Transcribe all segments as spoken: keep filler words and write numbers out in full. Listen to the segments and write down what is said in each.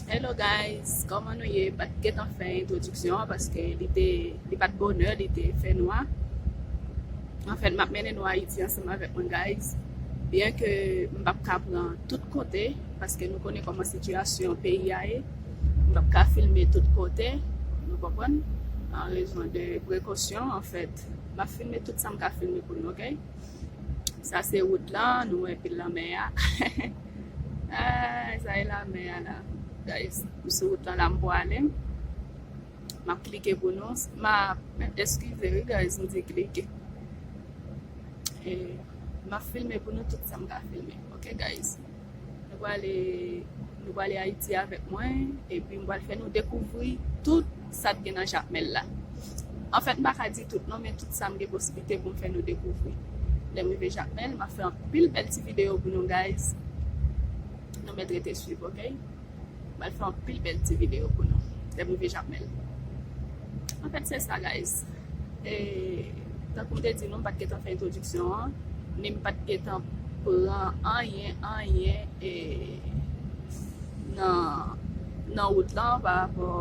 Hello guys, kòman nou ye? M pa t gentan fè entwodiksyon an paske li te, li pa t bonè, li te fè nwa. Anfèt, m ap mennen nou Ayiti ansanm avèk mwen, guys. Byen ke m p ap ka pran tout kote, paske nou konnen kòman sitiyasyon peyi a ye. M p ap ka filme tout kote, nou konprann? An rezon de prekosyon, anfèt, m ap filme tout sa m ka filme pou nou, oke? Sa se wout lan, nou wè pil lanmè a. Ah, sa e lanmè a la. Guys, m sou wout lan la, m pwale. M ap klike pou nou. M ap, eskize wi, guys, m di klike. E, m ap filme pou nou tout sa m ka filme. Oke, guys? Nou prale, nou prale Ayiti avèk mwen, epi m pral fè nou dekouvri tout sa k gen nan Jakmèl la. Anfèt, m pa ka di tout non, men tout sa m gen posiblite pou m fè nou dekouvri. Lè m rive Jakmèl, m ap fè anpil bèl ti videyo pou nou, guys. Nou mèt rete swiv, oke? M pral fè anpil bèl ti videyo pou nou. Lè m rive Jakmèl. Anfèt, se sa, guys. E, tankou m te di nou, m pa t gentan fè entwodiksyon an, ni m pa t gentan pran anyen, anyen, e, nan, nan wout lan pa rapò,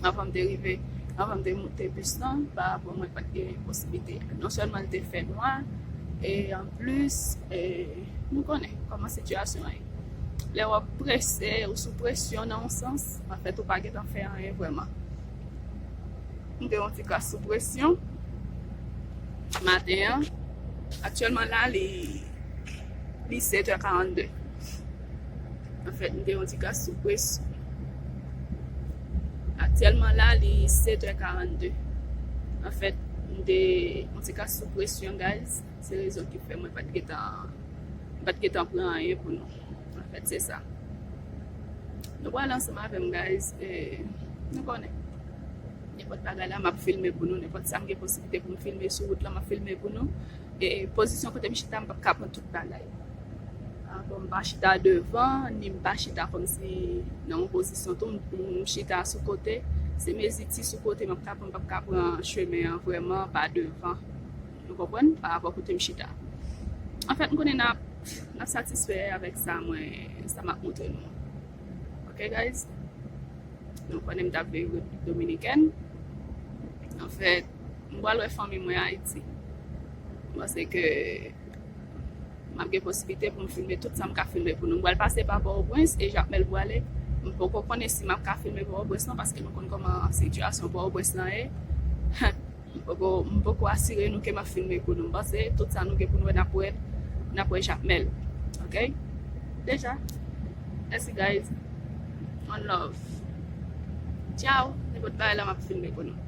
anvan m te rive, anvan m te moute bis lan, pa rapò mwen pa t gen posiblite. Non sèlman li te fè nwa, e anplis, e, nou konnen kòman sitiyasyon an ye. Lè w ap prese, ou sou presyon nan yon sans, anfèt, ou pa gentan fè anyen vrèman. M gen yon ti kras sou presyon maten an. Aktyèlman la, li, li sèt è karannde. Anfèt, m gen yon ti kras sou presyon. Aktyèlman la, li sèt è karannde. Anfèt, m te yon ti kras sou presyon, guys. Se rezon ki fè mwen pa t gentan, m pa t gentan pran anyen pou nou. Anfèt, se sa. Nou pral ansanm avè m, guys. E, nou konnen. Nenpòt bagay la, m ap filme pou nou. Nenpòt sa m gen posiblite pou m filme sou wout lan, m ap filme pou nou. E pozisyon kote m chita, m p ap ka pran tout bagay. Ah, bon, m pa chita devan, ni m pa chita kòmsi nan yon pozisyon tou, m, m chita sou kote. Se mezi ti sou kote m ap ka pran, m p ap ka pran chemen an vrèman pa devan. Nou konprann? Pa rapò kote m chita. Anfèt, m konnen n ap, n ap satisfè avèk sa mwen, sa m ap montre nou. Oke, guys? Nou konnen m t ap viv Repiblik Dominikèn. Anfèt, m pral wè fanmi mwen Ayiti. M panse ke m ap gen posiblite pou m filme tout sa m ka filme pou nou. M pral pase pa Pòtoprens e Jakmèl pwale. M poko konnen si m ap ka filme Pòtoprens lan, paske nou konn kòman sitiyasyon Pòtoprens lan ye. M poko, m poko asire nou ke m ap filme pou nou. M panse tout sa nou gen pou nou wè, n ap wè, n ap wè Jakmèl. Oke? Deja. Mèsi, guys. One love. Ciao. Nenpòt bagay la, m ap filme pou nou.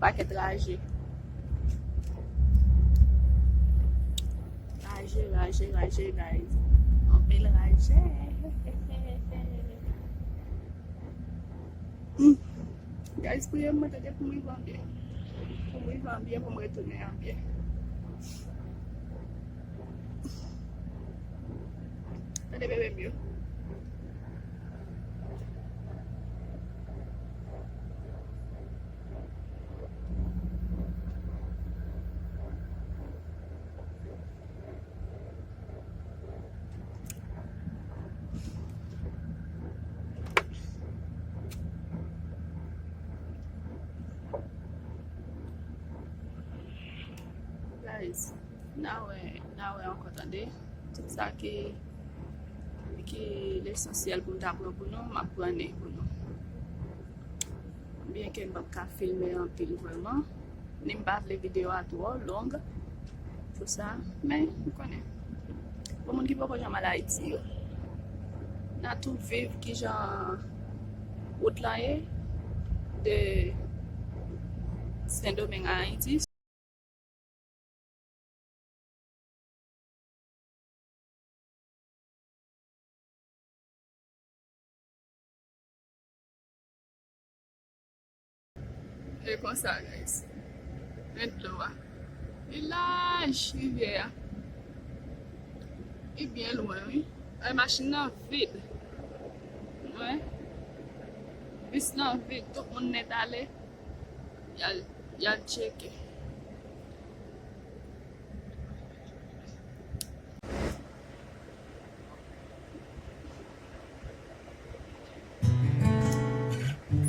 Pakèt raje. Raje, raje, raje, guys. Anpil raje. Hmm. Guys, priye mwen tande pou m rive an byen. Pou m rive an byen, pou m retounen an byen. Tande bebe m yo. Guys, n a wè, n a wè ankò, tande. Tout sa ki, ki lesansyèl pou m ta pran pou nou, m ap pran li pou nou. Byenke m p ap ka filme anpil vrèman, ni m pa vle videyo a twò long pou sa, men ou konnen, pou moun ki poko janm al Ayiti yo, n a tou viv kijan wout lan ye de Sendomeng a Ayiti. E konsa, guys. Men dlo a. Li laj, rivyè a. Li byen lwen, wi. E machin nan vid. Wi. Bis lan vid, tout moun nèt ale. Y al, y al tcheke.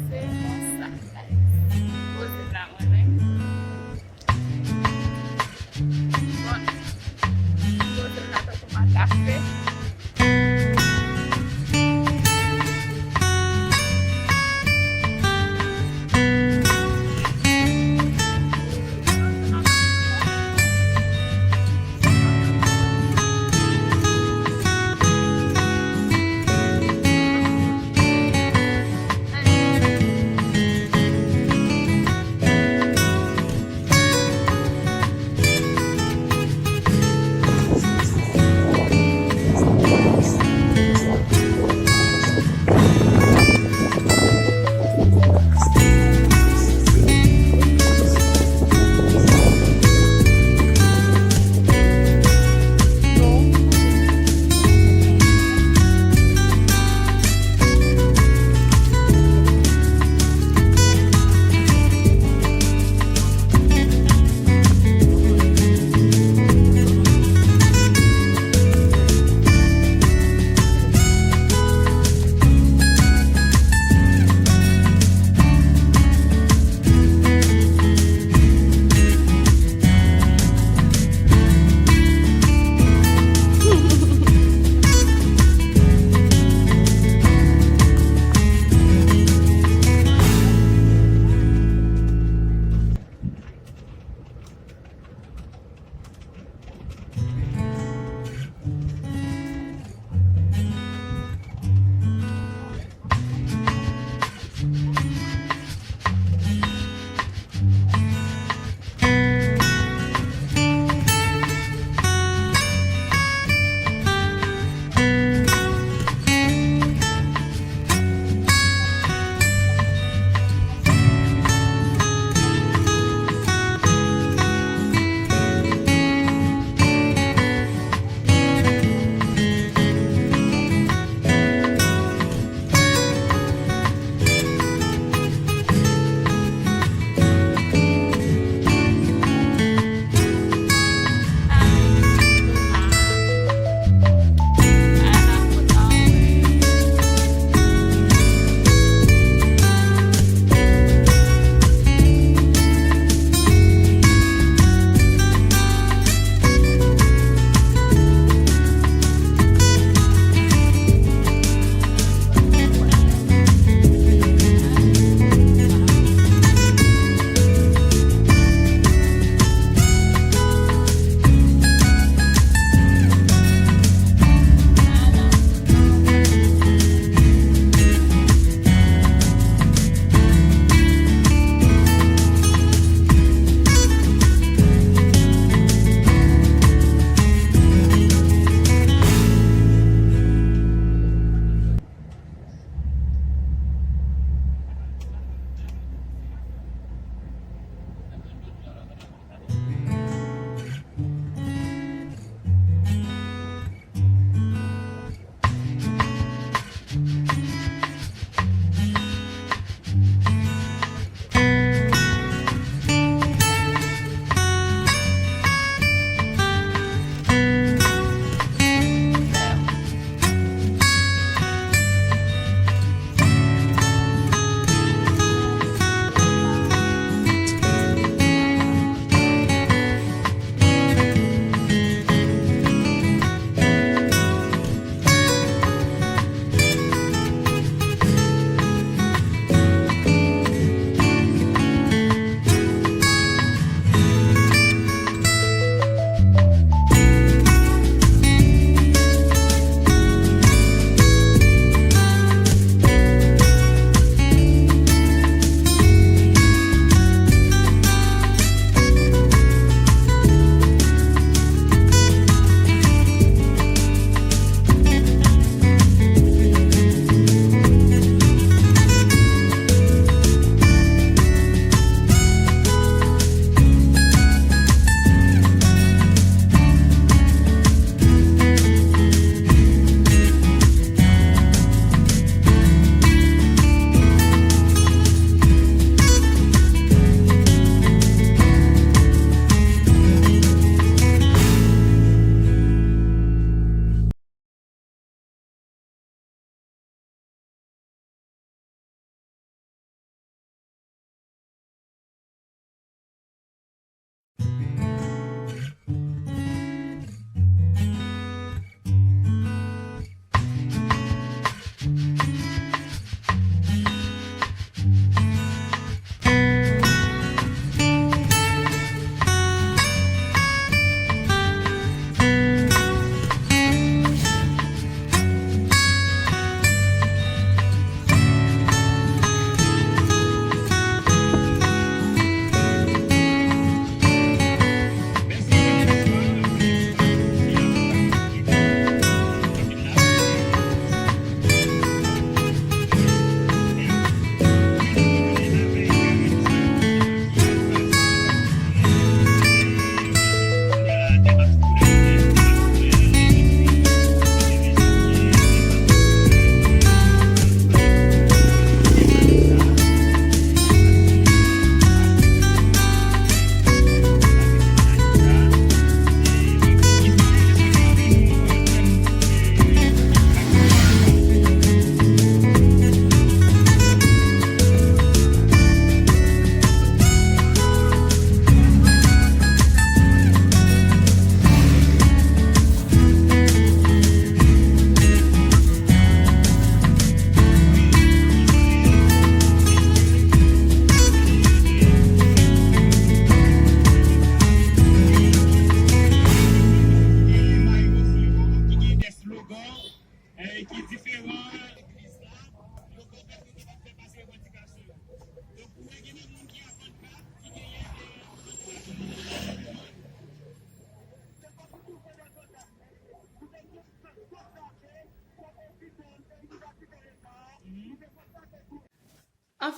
Se konsa, guys. Poze la mwen menm. Bon, poze la tankou matafe.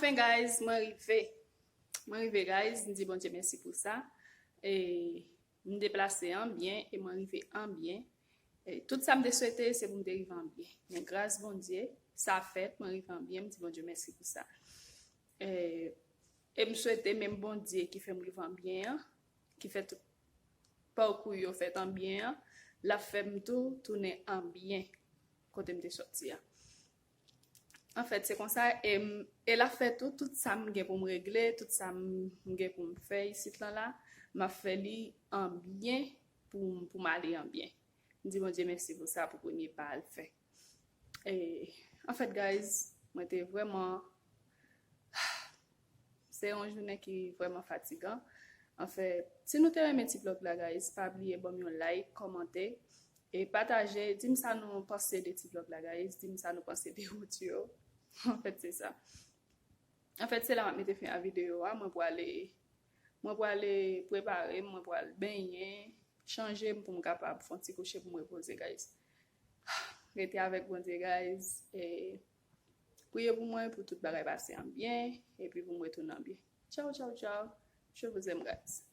Anfen, guys, mwen rive. Mwen rive, guys. M di Bondye mèsi pou sa. E m deplase an byen e mwen rive an byen. E tout sa m te swete, se pou m te rive an byen. Men gras Bondye, sa fèt, mwen rive an byen. M di Bondye mèsi pou sa. E, e m swete menm Bondye ki fè m rive an byen an, ki fè tout pakou yo fèt an byen an, l ap fè m tou tounen an byen kote m te sòti a. Anfèt, se konsa, e, m- e l ap fè tou, tout sa m gen pou m regle, tout sa m m gen pou m fè isit lan la, m ap fè li an byen pou, m- pou m ale an byen. M di Bondye mèsi pou sa, pou premye pa l fè. E, anfèt, guys, mwen te vrèman, se yon jounen ki vrèman fatigan. Anfèt, si nou te renmen ti vlog la, guys, pa bliye ban m yon like, kòmante, e pataje. Di m sa nou panse de ti vlog la, guys. Di m sa nou panse de wout yo. Anfèt, se sa. Anfèt, se la m ap mete fen a videyo a. Mwen pwale, mwen pwale prepare m, mwen pwale benyen, chanje m pou m kapab fè yon ti kouche pou m repoze, guys. Rete avèk Bondye, guys. E priye pou mwen, pou tout bagay pase an byen, epi pou m retounen an byen. Tchaw, tchaw, tchaw. Je vous aime, guys.